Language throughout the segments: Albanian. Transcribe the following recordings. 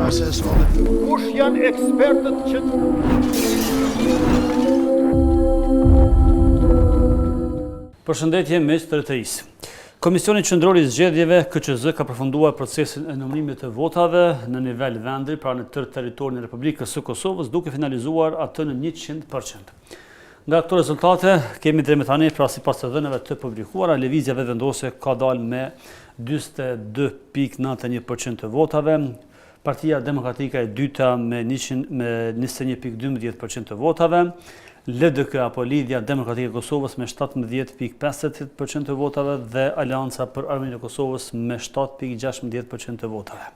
process all the Kush janë ekspertët që Përshëndetje miq të RTI-së. Komisioni Qendror i Zgjedhjeve, KQZ, ka përfunduar procesin e numërimit të votave në nivel vendi, pra në tërë territorin e Republikës së Kosovës, duke finalizuar atë në 100%. Nga këto rezultate, kemi deri më tani, pra sipas të dhënave të publikuara, Lëvizja Vetëvendosje ka dalë me 42.91% të votave, Partia Demokratike e dyta me 21.12% të votave, LDK apo Lidhja Demokratike e Kosovës me 17.58% të votave dhe Aleanca për Ardhmërinë e Kosovës me 7.16% të votave.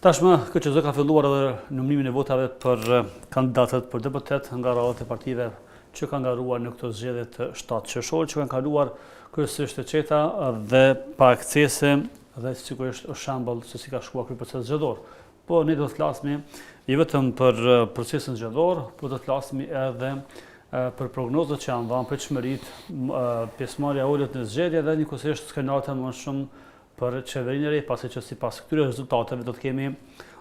Tashmë, KQZ ka filluar edhe numërimin e votave për kandidatët për deputet nga radhët e partive që kanë garuar në këto zgjedhje të 7 qershorit, që kanë kaluar kryesisht të qeta dhe pa ekscese dhe sigurisht është shembull se si ka shkuar ky proces zgjedhor. Po ne do të flasim jo vetëm për procesin zgjedhor, por do të flasim edhe për prognozat që janë dhënë, pritshmëritë, pjesëmarrja e ulët në zgjedhje dhe njëkohësisht skenarët e mundshëm për qeverinë e re, pasi që sipas këtyre rezultateve do të kemi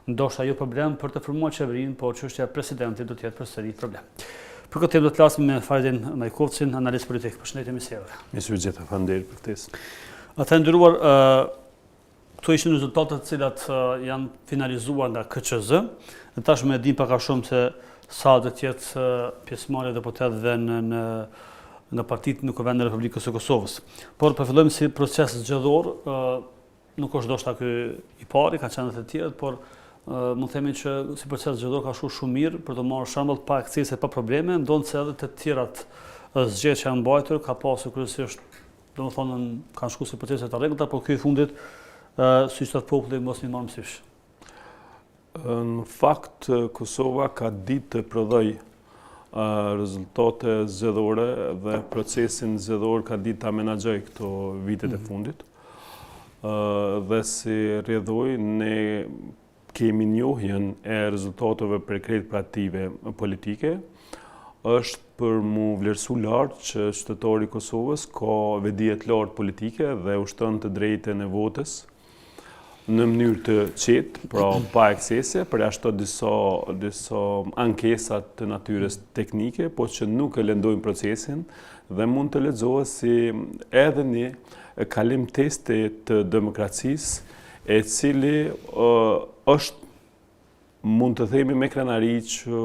ndoshta jo problem për të formuar qeverinë, por çështja e presidentit do të jetë përsëri problem. Për këtë temë do të flasim me Fahredin Majkovcin, analist politik. Përshëndetje, mirë se erdhe. Mirë se ju gjeta, faleminderit për ftesën. Të nderuar, këto ishin rezultatet të cilat janë finalizuar nga KQZ. Dhe tashmë e dimë pak a shumë se sa do të jetë pjesëmarrja e deputetëve në në nga partitë në Kuvendin e Republikës së Kosovës. Por po fillojmë si proces zgjedhor, nuk është ndoshta ky i pari, ka qenë edhe të tjerët, por mund të themi që si proces zgjedhor ka shku shumë mirë për të marrë shembull pa ekscese, pa probleme, ndonëse edhe të tjerat zgjedhje që janë mbajtur ka pasur kryesisht, domethënë kanë shku si procese të rregullta, por ky i fundit, siç thotë populli, mos m'i marrë mësysh. Në fakt, Kosova ka ditë të prodhojë rezultate zgjedhore dhe procesin zgjedhor ka ditë ta menaxhojë këto vitet e mhm. fundit. Dhe si rrjedhojë, ne kemi njohjen e rezultateve prej krejt partive politike, është për mu vlerësu lartë që qytetari i Kosovës ka vetëdije të lartë politike dhe ushtron të drejtën e votës, në mënyrë të qetë, pra pa ekscese, përjashto disa, disa ankesa të natyrës teknike, po që nuk e lëndojnë procesin dhe mund të lexohet si edhe një kalim testi të demokracisë, e cili është Mund të themi me krenari që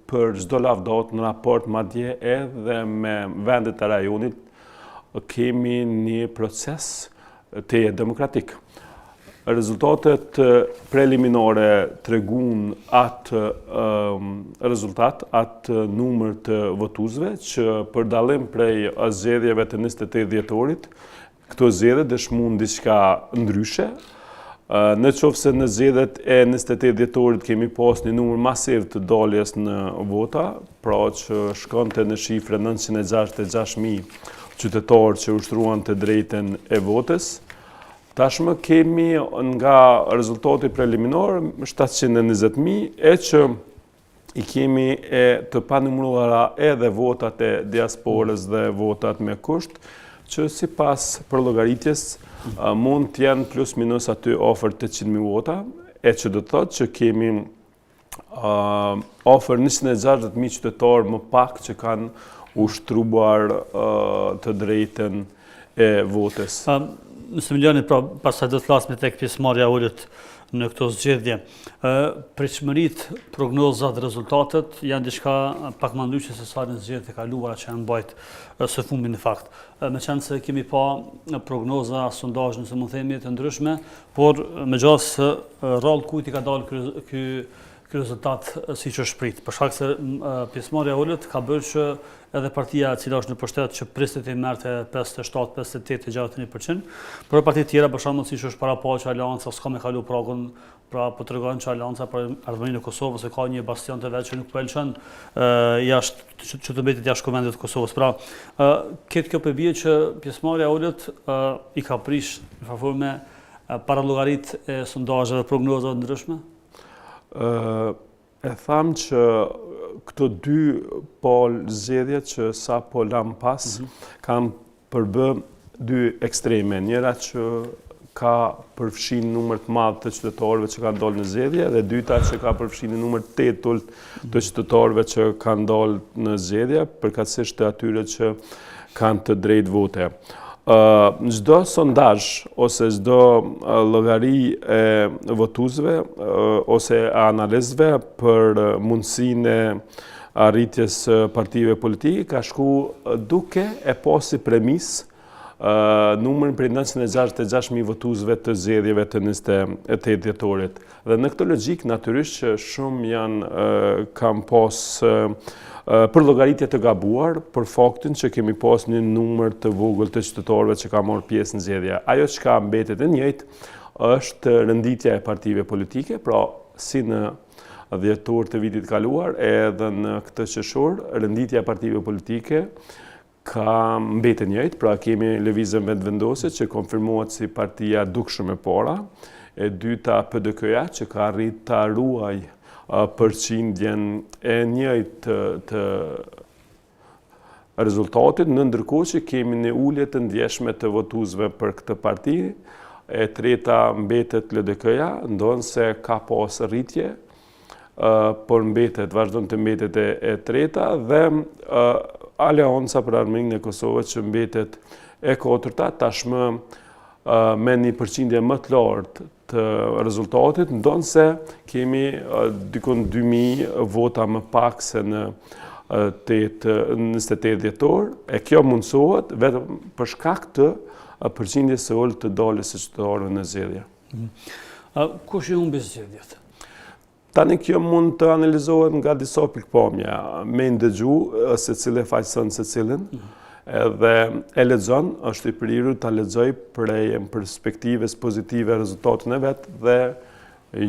për çdo lavdatë në raport madje edhe me vendet e rajonit kemi një proces tejet demokratik. Rezultatet preliminare tregun atë rezultat, atë numër të votuesve që për dallim prej zgjedhjeve të 28 dhjetorit, Këto zgjedhje dëshmuan diçka ndryshe. Në qoftë se në zgjedhjet e 28 dhjetorit kemi pas një numër masiv të daljes në vota, pra që shkonte në shifre 966.000 qytetarë që ushtruan të drejtën e votës, tashmë kemi nga rezultati preliminar 720.000 e që i kemi e të panumëruara edhe votat e diasporës dhe votat me kusht, që sipas përllogaritjes mund të jenë plus minus aty afër 800.000 vota, e që do të thotë që kemi afër 160.000 qytetarë më pak që kanë ushtruar të drejtën e votës. Nëse më lejoni, pra, pastaj do të flasim tek pjesëmarrja e ulët në këto zgjedhje. Pritshmëritë, prognozat, rezultatet janë diçka pak më ndryshe se sa në zgjedhjet e kaluara që janë mbajt së fundmi në fakt. Meqenëse kemi pa prognoza, sondazhe, nëse mund themi të ndryshme, por me gjasë rrallë kujt i ka dalë ky ky rezultat siç është prit. Për shkak se pjesëmarrja e ulët ka bërë që edhe partia e cila është në pushtet që priste të merrte 57, 58, 61%, por partitë tjera për shembull siç është parapa që Aleanca s'ka me kalu pragun, pra po tregon që Aleanca për ardhmërinë e Kosovës e ka një bastion të vet që nuk po e lëshon jashtë që, që të mbetet jashtë Kuvendit të Kosovës. Pra, ë këtë kjo po bie që pjesëmarrja e ulët i ka prish në farë forme parallogaritë e sondazheve, prognozave të ndryshme? E thamë që këto dy palë zgjedhje që sapo lamë pas, mm -hmm. kanë përbë dy ekstreme. Njëra që ka përfshi një numër të madh të qytetarëve që kanë dalë në zgjedhje dhe e dyta që ka përfshi një numër të ulët të qytetarëve që kanë dalë në zgjedhje, përkatësisht të atyre që kanë të drejtë vote. Çdo sondazh ose çdo llogari e votuesve ose e analistëve për mundësinë e arritjes së partive politike ka shku duke e pas si premisë numrin prej 966.000 votuesve të zgjedhjeve të 28 dhjetorit. Dhe në këtë logjikë, natyrisht që shumë janë kanë pas përllogaritje të gabuar për faktin që kemi pas një numër të vogël të qytetarëve që ka marrë pjesë në zgjedhje. Ajo çka mbetet e njëjtë është renditja e partive politike, pra si në dhjetor të vitit kaluar edhe në këtë qershor, renditja e partive politike ka mbetë e njëjtë, pra kemi Lëvizjen Vetëvendosje që konfirmohet si partia dukshëm e para, e dyta PDK-ja që ka arrit ta ruaj përqindjen e njëjtë të, të rezultatit, në ndërkohë që kemi një ulje të ndjeshme të votuesve për këtë parti, e treta mbetet LDK-ja, ndonëse ka pas rritje, por mbetet, vazhdon të mbetet e, e treta dhe Aleanca për Ardhmërinë e Kosovës që mbetet e katërta tashmë me një përqindje më të lartë të rezultatit, ndonëse kemi dikun 2000 vota më pak se në 28 dhjetor, e kjo mundësohet vetëm për shkak të përqindjes së ulët të daljes së qytetarëve në zgjedhje. Kush i humbi zgjedhjet? Tani kjo mund të analizohet nga disa pikëpamje, me ndëgju secili e fajëson secilin, mhm. edhe e lexon, është i prirur ta lexoj prej perspektivës pozitive rezultatin e vet dhe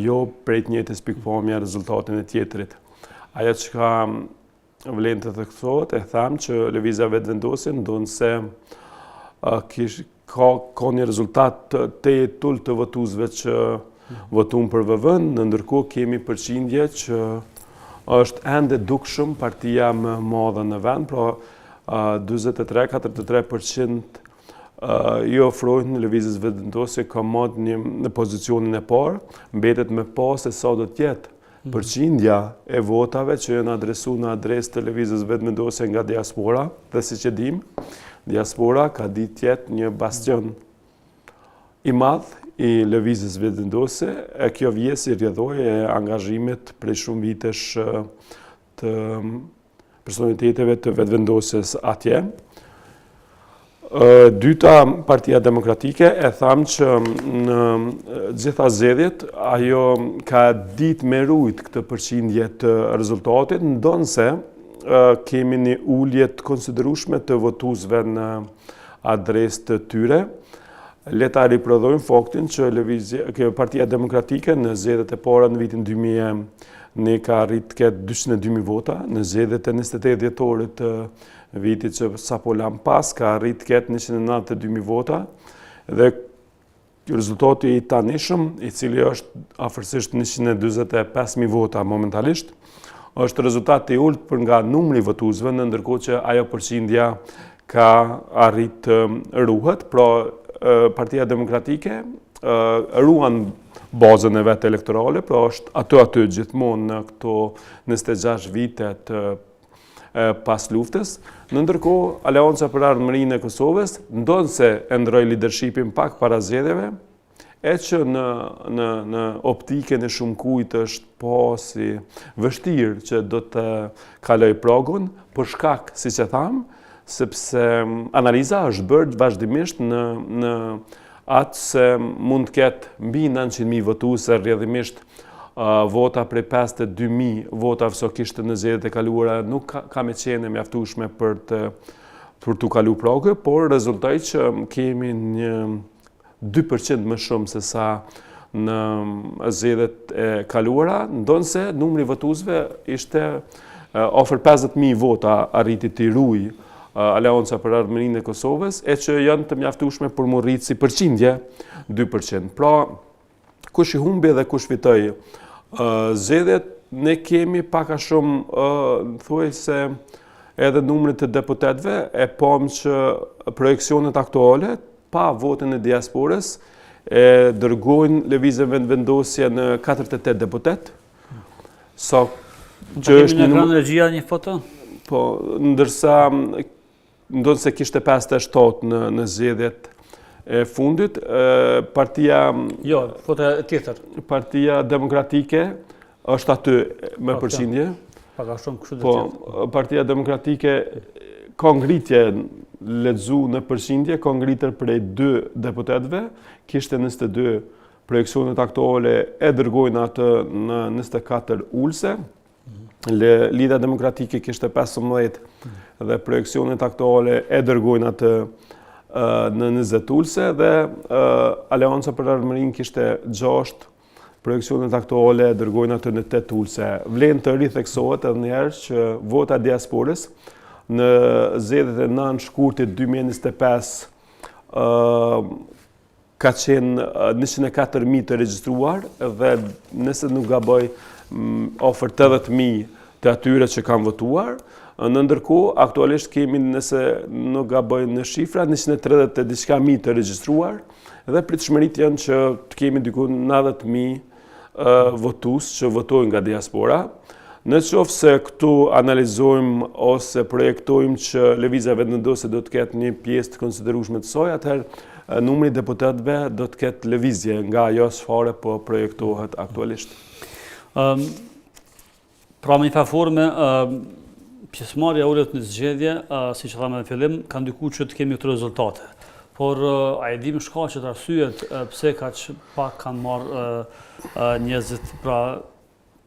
jo prej të njëjtës pikëpamje rezultatin e tjetrit. Ajo çka Vlen të theksohet, e thamë që Lëvizja Vetëvendosje, ndonëse kish, ka, ka një rezultat të të ulët të votuesve që votuan për VV-në, në ndërkohë kemi përqindje që është ende dukshëm partia më e madhe në vend, pra 43-43% i ofrojnë Lëvizjes Vetëvendosje komod një në pozicionin e parë, mbetet me pa se sa do të jetë Përqindja e votave që janë adresu në adresë të Lëvizjes Vetëvendosje nga diaspora, dhe siç e dimë, diaspora ka ditë të jetë një bastion i madh i Lëvizjes Vetëvendosje, e kjo vjen si rrjedhojë e angazhimit prej shumë vitesh të personaliteteve të Vetëvendosjes atje. Dyta, Partia Demokratike, e thamë që në gjitha zgjedhjet, ajo ka ditë me rujt këtë përqindje të rezultatit, ndonëse kemi një ulje të konsiderueshme të votuesve në adresë të tyre. Le ta riprodhojmë faktin që lëvizje, kjo Partia Demokratike në zgjedhjet e para në vitin 2001 ka arrit të ketë 202.000 vota, në zgjedhjet e 28 dhjetorit të vitit që sapo lamë pas ka arrit të ketë 192.000 vota dhe rezultati i tanishëm, i cili është afërsisht 145.000 vota momentalisht, është rezultat i ulët për nga numri i votuesve, në ndërkohë që ajo përqindja ka arrit të ruhet, pra Partia Demokratike ruan bazën e vet elektorale, pra është aty aty gjithmonë në këto 26 vite të pas luftës. Në ndërkohë, Aleanca për Ardhmërinë e Kosovës, ndonëse e ndroi lidershipin pak para zgjedhjeve, e që në, në, në optikën e shumëkujt është pa si vështirë që do të kalojë pragun, për shkak, siç e thamë, sepse analiza është bërë vazhdimisht në, në atë se mund të ketë mbi 900.000 votues e rrjedhimisht vota prej 52.000 votave sa kishte në zgjedhjet e kaluara nuk ka, ka me qenë e mjaftueshme për të për t'u kalu pragu, por rezultoi që kemi një 2% më shumë se sa në zgjedhjet e kaluara, ndonëse numri i votuesve ishte afër 50.000 vota arriti t'i ruaj Aleanca për Ardhmërinë e Kosovës, e që janë të mjaftueshme për m'u rritë si përqindje 2%. Pra, kush i humbi dhe kush fitoi zgjedhjet, ne kemi pak a shumë thuajse edhe numrin të deputetëve, e pamë që projeksionet aktuale, pa votën e diasporës, e dërgojnë Lëvizjen Vetëvendosje në 48 deputetë, sa që është një numër... regjia një foto? Po, ndërsa ndonëse kishte 57 në, në zgjedhjet e fundit, partia... Jo, foto e tjetër. Partia Demokratike është aty me po, përqindje. Pak a shumë kështu dhe po, tjetër. Partia Demokratike ka ngritje lexu në përqindje, ka ngritje prej 2 deputetëve, kishte 22 projeksionet aktuale e dërgojnë atë në 24 ulëse. Lidhja Demokratike kishte 15 dhe projeksionet aktuale e dërgojnë atë në 20 ulëse dhe Aleanca për Ardhmërinë kishte 6 projeksionet aktuale e dërgojnë atë në 8 ulëse. Vlen të ritheksohet edhe njëherë që vota e diasporës në zgjedhjet e 9 shkurtit 2025 ka qenë 104.000 të regjistruar dhe nëse nuk gaboj afër 80.000 të atyre që kanë votuar. Në ndërkohë, aktualisht kemi nëse nuk gaboj në shifra, 130 e diçka mijë të regjistruar dhe pritshmëritë janë që të kemi diku 90.000 votues që votojnë nga diaspora. Në qoftë se këtu analizojmë ose projektojmë që Lëvizja Vetëvendosje do të ketë një pjesë të konsiderueshme të saj, atëherë numri i deputetëve do të ketë lëvizje nga ajo çfarë po projektohet aktualisht. Um, pra në një farë forme, um, pjesëmarrja e ulët në zgjedhje, uh, siç e thamë në fillim, ka ndiku që të kemi këto rezultate. Por, uh, a i dimë shkaqet arsyet, uh, pse kaq pak kanë marrë uh, uh, njerëzit, pra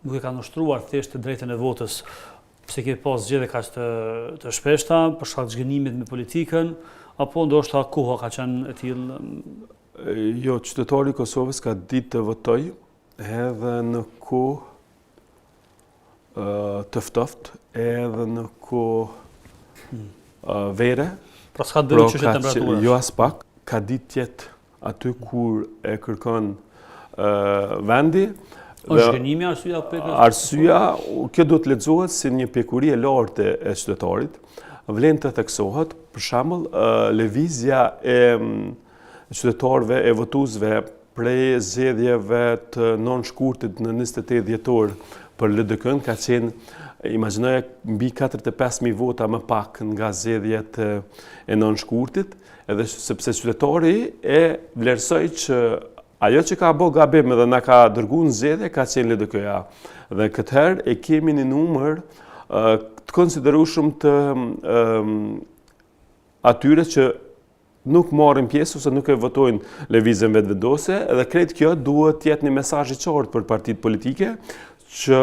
nuk e kanë ushtruar thjesht të drejtën e votës, pse kemi pas zgjedhje kaq të, të shpeshta, për shkak të zhgënjimit me politikën, apo ndoshta koha ka qenë e tillë? Jo, qytetari i Kosovës ka ditë të votojë edhe në kohë të ftohtë, edhe në kohë hmm. vere. Pra s'ka të bëjë me çështje pra, temperaturës? Jo aspak, ka ditë të jetë aty kur e kërkon vendi. Është zhgënjimi arsyeja apo Arsyeja, kjo duhet të lexohet si një pjekuri e lartë e qytetarit. Vlen të theksohet, për shembull, lëvizja e qytetarëve e votuesve prej zgjedhjeve të 9 shkurtit në 28 dhjetor për LDK-n ka qenë imagjinoje mbi 45.000 vota më pak nga zgjedhjet e 9 shkurtit. Edhe sepse qytetari e vlerësoi që ajo që ka bo gabim edhe na ka dërgu në zgjedhje ka qenë LDK-ja. Dhe këtë herë e kemi një numër të konsiderueshëm të atyre që nuk marrin pjesë ose nuk e votojnë Lëvizjen Vetëvendosje dhe krejt kjo duhet të jetë një mesazh i qartë për partitë politike që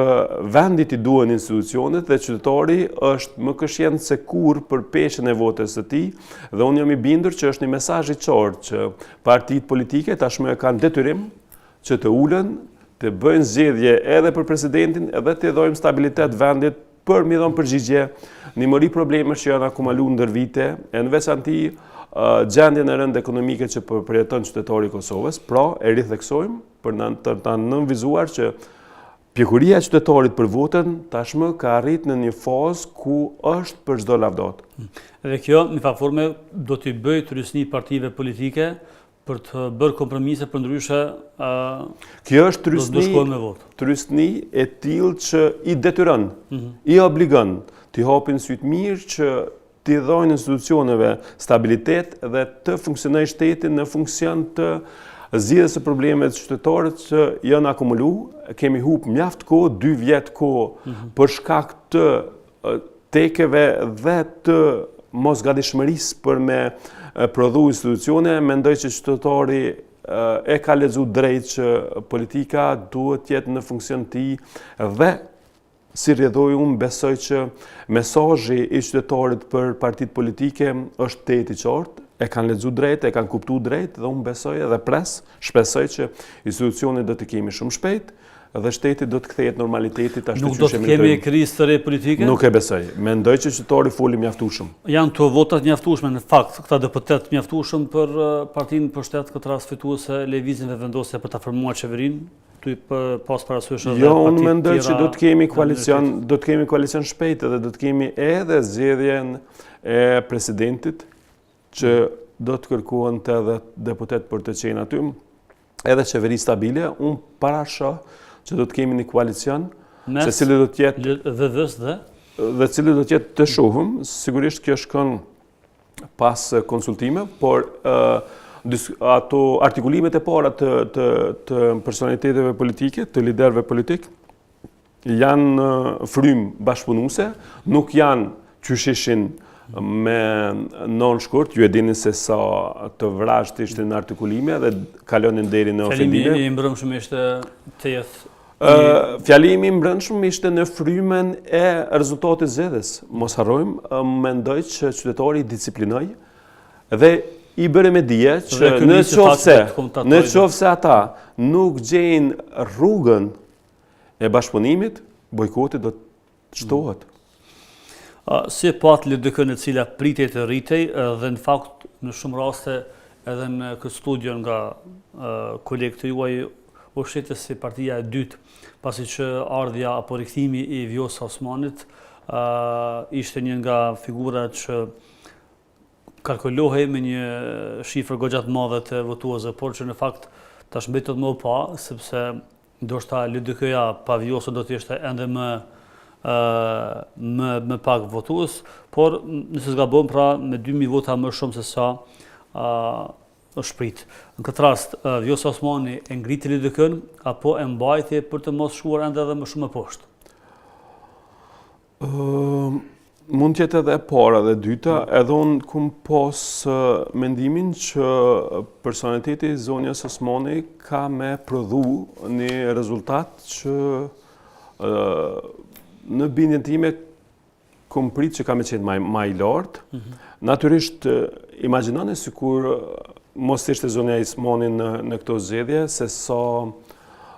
vendit i duhen institucionet dhe qytetari është më koshient se kurrë për peshën e votës së tij dhe unë jam i bindur që është një mesazh i qartë që partitë politike tashmë e kanë detyrim që të ulen, të bëjnë zgjedhje edhe për presidentin edhe t'i dhojmë stabilitet vendit për m'i dhonë përgjigje një mori problemesh që janë akumulu ndër vite, e në veçanti gjendjen e rëndë ekonomike që po përjeton qytetari i Kosovës, pra e ritheksojmë për në të ta nënvizuar që pjekuria e qytetarit për votën tashmë ka arrit në një fazë ku është për çdo lavdatë. Dhe kjo, në një formë, do t'i bëjë trysni partive politike për të bërë kompromise përndryshe Kjo është trysni, me votë. Trysni e tillë që i detyron, mm -hmm. i obligon t'i hapin sytë mirë që t'i dhojnë institucioneve stabilitet dhe të funksionojë shteti në funksion të zgjidhjes së problemeve të qytetarët që janë akumulu, kemi hup mjaft kohë, dy vjet kohë, mm -hmm. për shkak të tekeve dhe të mosgatishmërisë për me prodhu institucione, mendoj që qytetari e ka lexu drejt që politika duhet të jetë në funksion të tij dhe Si rrjedhojë unë besoj që mesazhi i qytetarit për partitë politike është tejet i qartë, e kanë lexu drejt, e kanë kuptu drejt dhe unë besoj edhe pres, shpresoj që institucionet do t'i kemi shumë shpejt dhe shteti do të kthehet normalitetit ashtu qysh e meritojmë. Nuk do të kemi krizë të re politike? Nuk e besoj. Mendoj që qytetari foli mjaftueshëm. Janë këto vota të mjaftueshme në fakt, këta deputetë të mjaftueshëm për partinë në pushtet këtë rast fituese Lëvizjen Vetëvendosje për ta formuar qeverinë? Tu pas parasysh edhe Jo, unë mendoj që do të kemi koalicion, do të kemi koalicion shpejt edhe do të kemi edhe zgjedhjen e presidentit që do të kërkohen 80 deputetë për të qenë aty. Edhe qeveri stabile, unë parashoh që do të kemi një koalicion, se cili do të jetë... LVV-së dhe? Dhe cili do të jetë të shohim, sigurisht kjo shkon pas konsultime, por ato artikulimet e para të, të, të personaliteteve politike, të liderëve politikë, janë frymë bashkëpunuse, nuk janë qysh ishin me 9 shkurt, ju e dini se sa të vrazhtë ishin në artikulime dhe kalonin deri në ofendime. Fjalimi i mbrëmshëm ishte të jetë Fjalimi i mbrëmshëm ishte në frymën e rezultatit zgjedhjes. Mos harrojmë, mendoj që qytetari i disiplinoi dhe i bëri me dije që në qoftë se, në qoftë se ata nuk gjejnë rrugën e bashkëpunimit, bojkoti do të shtohet. Si e patë LDK-në e cila pritej të rritej dhe në fakt në shumë raste edhe në këtë studio nga kolegët e juaj u shite si partia e dytë, pasi që ardhja apo rikthimi i Vjosa Osmanit ishte një nga figurat që kalkulohej me një shifër goxha të madhe të votuesve, por që në fakt tash mbetet me u pa, sepse ndoshta LDK-ja pa Vjosën do të ishte ende më më më pak votues, por nëse s'gabojmë pra me 2000 vota më shumë se sa është prit. Në këtë rast Vjosa Osmani e ngriti LDK-n apo e mbajti për të mos shkuar ende edhe më shumë më poshtë? Mund të jetë edhe e para dhe e dyta, edhe unë kum pas mendimin që personaliteti i zonjës Osmani ka me prodhu një rezultat që në bindjen time kum prit që ka me qenë ma i lartë. Mhm. Natyrisht, imagjinoni sikur mos ishte zonja Osmani në, në këto zgjedhje, se sa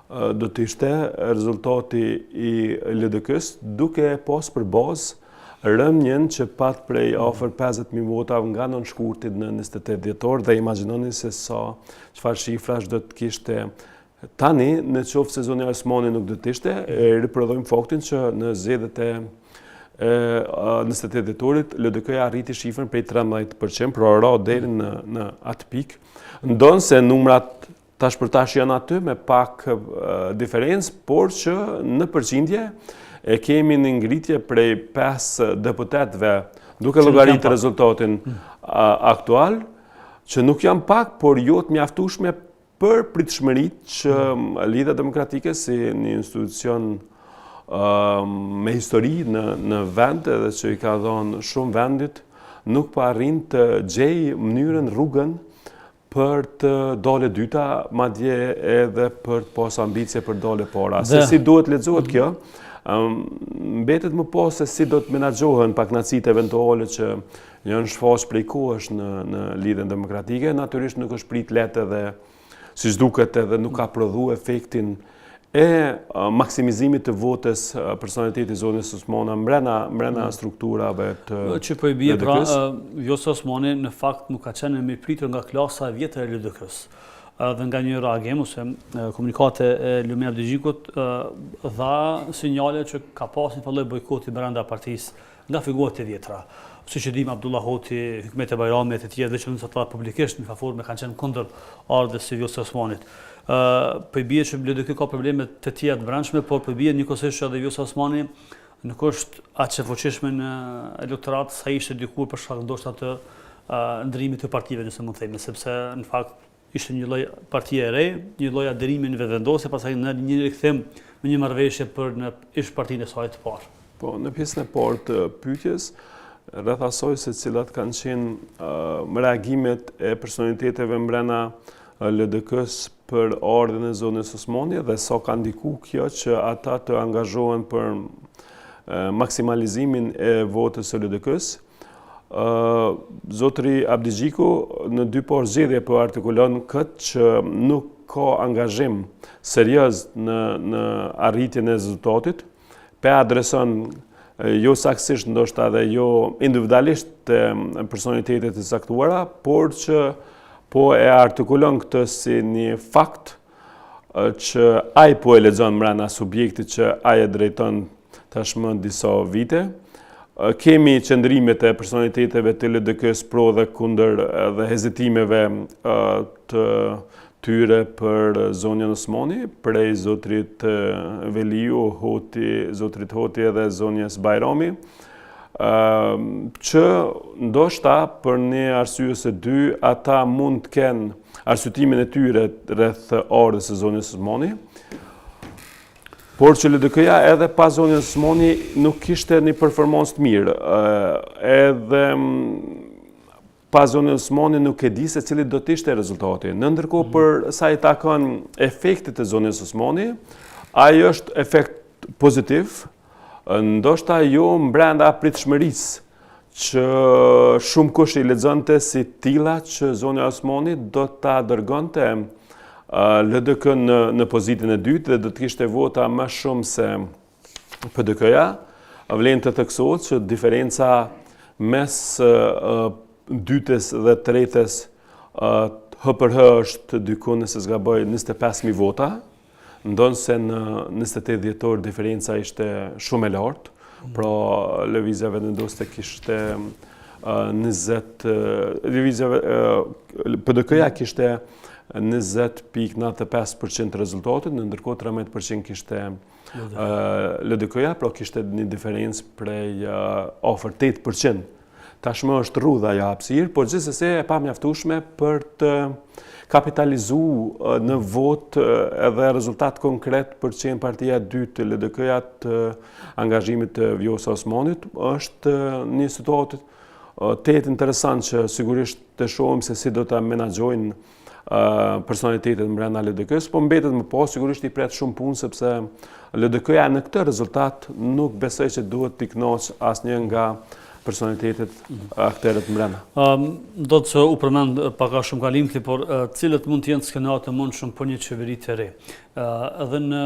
do të ishte rezultati i LDK-së, duke pas për bazë rënien që pat prej afër 50.000 votave nga 9 shkurti në 28 dhjetor dhe imagjinoni se sa çfarë shifrash do të kishte tani në qoftë se zonja Osmani nuk do të ishte, e riprodhojmë faktin që në zgjedhjet e 28 dhjetorit LDK-ja arriti shifrën prej 13%, pra ra deri në në atë pikë. Ndonëse numrat Tash për tash janë aty me pak diferencë, por që në përqindje e kemi një ngritje prej 5 deputetëve, duke llogaritë rezultatin mm. aktual, që nuk janë pak, por jo të mjaftueshme për pritshmëritë që mm. Lidhja Demokratike si një institucion me histori në, në vend edhe që i ka dhonë shumë vendit, nuk po arrin të gjejë mënyrën, rrugën për të dalë e dyta, madje edhe për të pas ambicie për të dalë e para. Se si duhet lexohet kjo, mbetet me pa se si do të menaxhohen pakënaqësitë eventuale që janë shfaq prej kohësh në, në Lidhjen Demokratike, natyrisht nuk është pritë lehtë edhe siç duket edhe nuk ka prodhu efektin e maksimizimit të votës personaliteti i zonjës Osmani mbrena, mbrena mm. strukturave të Që po i bie pra, Vjosa Osmani në fakt nuk ka qenë e mirëpritur nga klasa e vjetër e LDK-së. Dhe nga një reagim ose komunikatë e Lumir Abdixhikut dha sinjale që ka pas një lloj bojkoti brenda partisë nga figurat e vjetra. Siç e dimë Abdullah Hoti, Hykmete Bajrami e të tjerë, veç nëse ata publikisht në formë kanë qenë kundër ardhjes së Vjosa Osmanit. Ë po i bie që LDK ka probleme të tjera të brendshme, por po i bie njëkohësisht që edhe Vjosa Osmani nuk është aq e fuqishme në elektorat sa ishte dikur për shkak ndoshta të ndërrimit të partive, nëse mund të themi, sepse në fakt Ishte një lloj partie e re, një lloj aderimi në Vetëvendosje, pastaj në një rikthim me një marrëveshje për në ish partinë e saj të parë. Po, në pjesën e parë të pyetjes, rreth asaj se cilat kanë qenë reagimet e personaliteteve mbrena LDK-së për ardhjen e zonjës Osmani dhe sa ka ndiku kjo që ata të angazhohen për maksimalizimin e votës së LDK-së, Zotëri Abdixhiku në dy parë zgjedhje po artikulon këtë që nuk ka angazhim serioz në, në arritjen e rezultatit, pe adreson jo saktësisht ndoshta edhe jo individualisht te personalitetet e caktuara, por që po e artikulon këtë si një fakt që ai po e lexon mrena subjektit që ai e drejton tashmë disa vite. Kemi qëndrimet e personaliteteve të LDK-së pro dhe kundër dhe hezitimeve të, tyre për zonjën Osmani, prej zotrit Veliu, Hoti, zotrit Hoti edhe zonjës Bajrami, që ndoshta për një arsye ose dy, ata mund të kenë arsyetimin e tyre rreth ardhjes së zonjës Osmani, por që LDK-ja edhe pa zonjën Osmani nuk kishte një performancë të mirë, edhe Pa zonjën Osmani nuk e di se cili do të ishte rezultati. Në ndërkohë mhm. për sa i takon efektit të zonjës Osmani, ai është efekt pozitiv, ndoshta jo mbrenda pritshmërisë që shumëkush i lexonte si tilla që zonja Osmani do ta dërgonte LDK në, në pozitën e dytë dhe do të kishte vota më shumë se PDK-ja, vlen të theksohet që diferenca mes dytës dhe tretës hë për hë është diku nëse s'gaboj 25.000 vota, ndonëse në 28 dhjetor diferenca ishte shumë e lartë, pra Lëvizja Vetëvendosje kishte 20, Lëvizja PDK-ja kishte 20.95% të rezultatit, në ndërkohë 13% kishte LDK-ja, pra kishte një diferencë prej afër 8%. Tashmë është rrudha ajo hapësirë, por gjithsesi e pamjaftueshme për të kapitalizu në votë edhe rezultat konkret për qenë partia e dytë LDK-ja të angazhimit të Vjosa Osmanit, është një situatë tejet interesant që sigurisht të shohim se si do ta menaxhojnë personalitetet mbrenda LDK-së, po mbetet me pa, sigurisht i pret shumë punë, sepse LDK-ja në këtë rezultat nuk besoj që duhet t'i kënaqë asnjë nga personalitetet akterët mbrenda. Do të se u përmend pak a shumë kalimthi, por cilët mund të jenë skenarët e mundshëm për një qeveri të re? Edhe në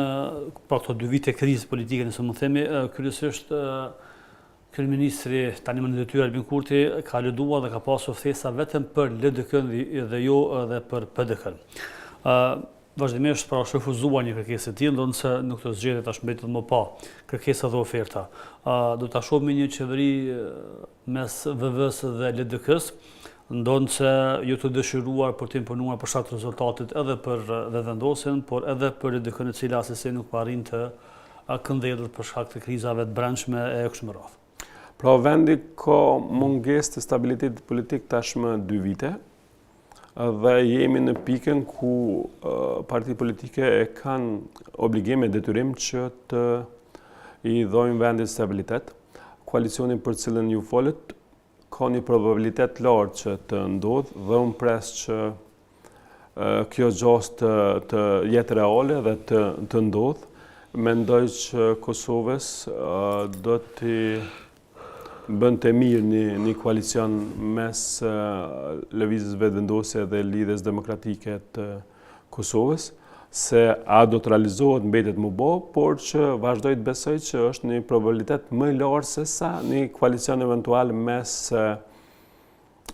pra këto dy vite krizë politike, nëse mund të themi, kryesisht Kryeministri tani më në detyrë Albin Kurti ka aluduar dhe ka pasur ftesa vetëm për LDK-në dhe jo edhe për PDK-në. Ë vazhdimisht pra është refuzuar një kërkesë e tillë, ndonëse në këto zgjedhje tash mbetet me pa kërkesa dhe oferta. Ë do ta shohim një qeveri mes VV-së dhe LDK-së, ndonëse jo të dëshiruar për të imponuar për shkak të rezultatit edhe për Vetëvendosjen, por edhe për LDK-në e cila asesi nuk po arrin të këndellet për shkak të krizave të brendshme e kështu me radhë. Pra vendi ka mungesë të stabilitetit politik tashmë dy vite dhe jemi në pikën ku partitë politike e kanë obligim e detyrim që të i dhojnë vendit stabilitet. Koalicioni për cilën ju folët ka një probabilitet të lartë që të ndodhë dhe unë pres që kjo gjasë të, të jetë reale dhe të, të ndodhë. Mendoj që Kosovës do t'i bënte mirë një, një koalicion mes Lëvizjes Vetëvendosje dhe Lidhjes Demokratike të Kosovës, se a do të realizohet mbetet m'u bo, por që vazhdoj të besoj që është një probabilitet më i lartë se sa një koalicion eventual mes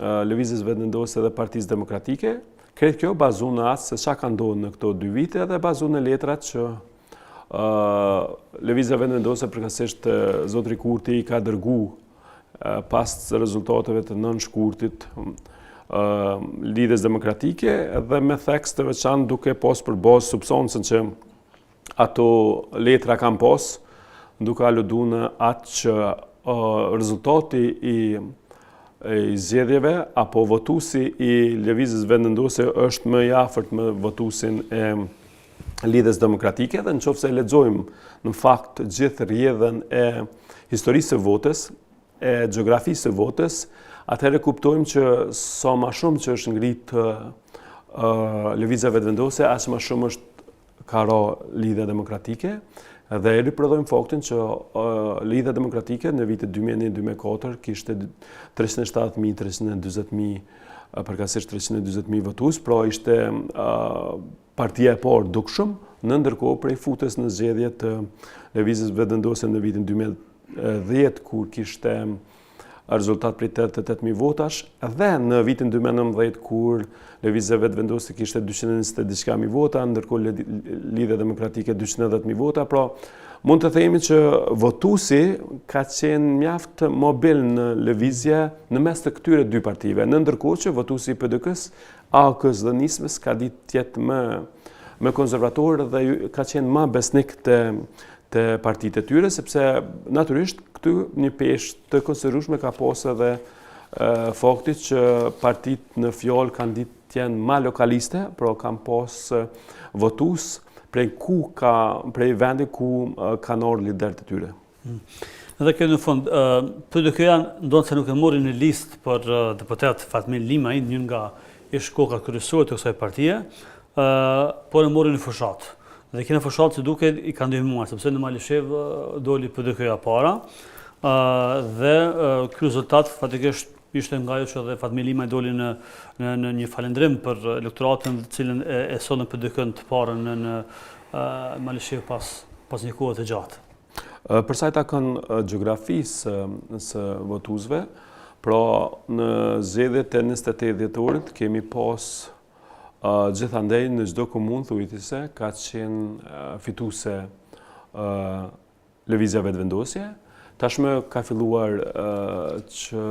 Lëvizjes Vetëvendosje dhe Partisë Demokratike. Krejt kjo bazu në atë se çka ka ndodhur në këto dy vite dhe bazu në letrat që Lëvizja Vetëvendosje përkatësisht zotri Kurti i ka dërgu pas rezultateve të 9 shkurtit Lidhjes Demokratike dhe me theks të veçantë duke pas për bazë substancën që ato letra kanë pas, duke aludu në atë që rezultati i i zgjedhjeve apo votuesi i Lëvizjes Vetëvendosje është më i afërt me votuesin e Lidhjes Demokratike dhe në qoftë se lexojmë në fakt gjithë rrjedhën e historisë së votës, e gjeografisë së votës, atëherë kuptojmë që sa ma shumë që është ngrit Lëvizja Vetëvendosje, aq ma shumë është ka ra Lidhja Demokratike dhe e riprodhojmë faktin që Lidhja Demokratike në vitet 2001-2004 kishte 370.000, 340.000, përkatësisht 340.000 votues, pra ishte partia e parë dukshëm, në ndërkohë prej futjes në zgjedhje të Lëvizjes Vetëvendosje në vitin 2010, kur kishte rezultat prej 88.000 votash, dhe në vitin 2019, kur Lëvizja Vetëvendosje kishte 220 diçka mijë vota, ndërkohë Lidhja Demokratike 210.000 vota, pra mund të themi që votuesi ka qenë mjaft mobil në lëvizje në mes të këtyre dy partive, në ndërkohë që votuesi i PDK-së. AAK-së dhe Nismës ka ditë të jetë më më konservator dhe ka qenë më besnik te te partitë e tyre, sepse natyrisht këtu një peshë të konsiderueshme ka pas edhe fakti që partitë në fjalë kanë ditë të jenë ma lokaliste, pra kanë pas votues prej ku ka prej vendi ku kanë ardhur liderët e tyre. Mm. Dhe kjo në fund, PDK-ja ndonëse nuk e mori në listë për deputet Fatmir Limaj, një nga ish kokat kryesore të kësaj partie, por e mori në fushatë. Dhe kjo në fushatë si duket i ka ndihmuar, sepse në Malishevë doli PDK-ja para, dhe ky rezultat faktikisht ishte nga ajo që edhe Fatmir Limaj doli në në në një falënderim për elektoratin të cilën e, e sollën PDK-në të parën në në Malishevë pas pas një kohe të gjatë. Për sa i takon gjeografisë së votuesve, pra në zgjedhjet e 28 dhjetorit kemi pas gjithandej në çdo komunë thuajse ka qenë fituese Lëvizja Vetëvendosje. Tashmë ka filluar që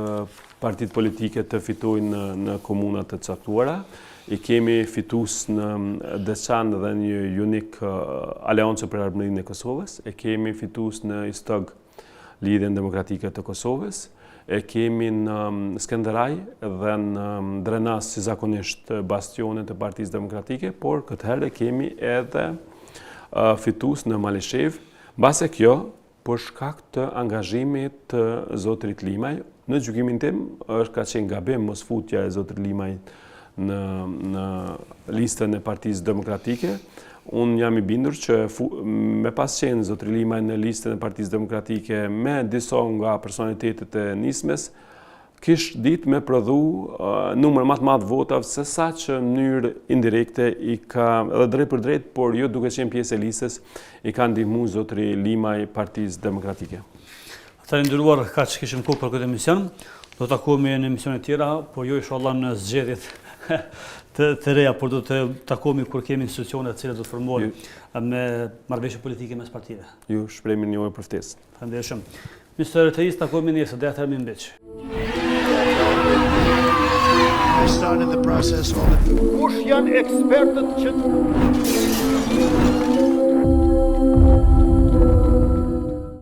partitë politike të fitojnë në, në komuna të caktuara. I kemi fitues në Deçan dhe në Junik Aleancën për Ardhmërinë e Kosovës, e kemi fitues në Istog Lidhjen Demokratike të Kosovës, e kemi në Skenderaj dhe në Drenas si zakonisht bastionet e Partisë Demokratike, por këtë herë e kemi edhe fitues në Malishevë, mbase kjo për shkak të angazhimit të zotrit Limaj, në gjykimin tim është ka qenë gabim mosfutja e zotrit Limaj në në listën e Partisë Demokratike. Unë jam i bindur që me pas qenë zotri Limaj në listën e Partisë Demokratike me disa nga personalitetet e Nismës, kish ditë me prodhu numër ma të madh votave se sa që në mënyrë indirekte i ka edhe drejtpërdrejt, por jo duke qenë pjesë e listës, i ka ndihmu zotri Limaj Partisë Demokratike. Të nderuar, kaq kishim kohë për këtë emision. Do të takohemi në emisione tjera, por jo inshallah në zgjedhjet të, të reja, por do të takohemi kur kemi institucione të cilat do të formohen me marrëveshje politike mes partive. Ju shpreh mirënjohje për ftesën. Faleminderit shumë. Mister RTS takohemi nesër, deri atëherë mirëmbeç. Kush janë ekspertët që...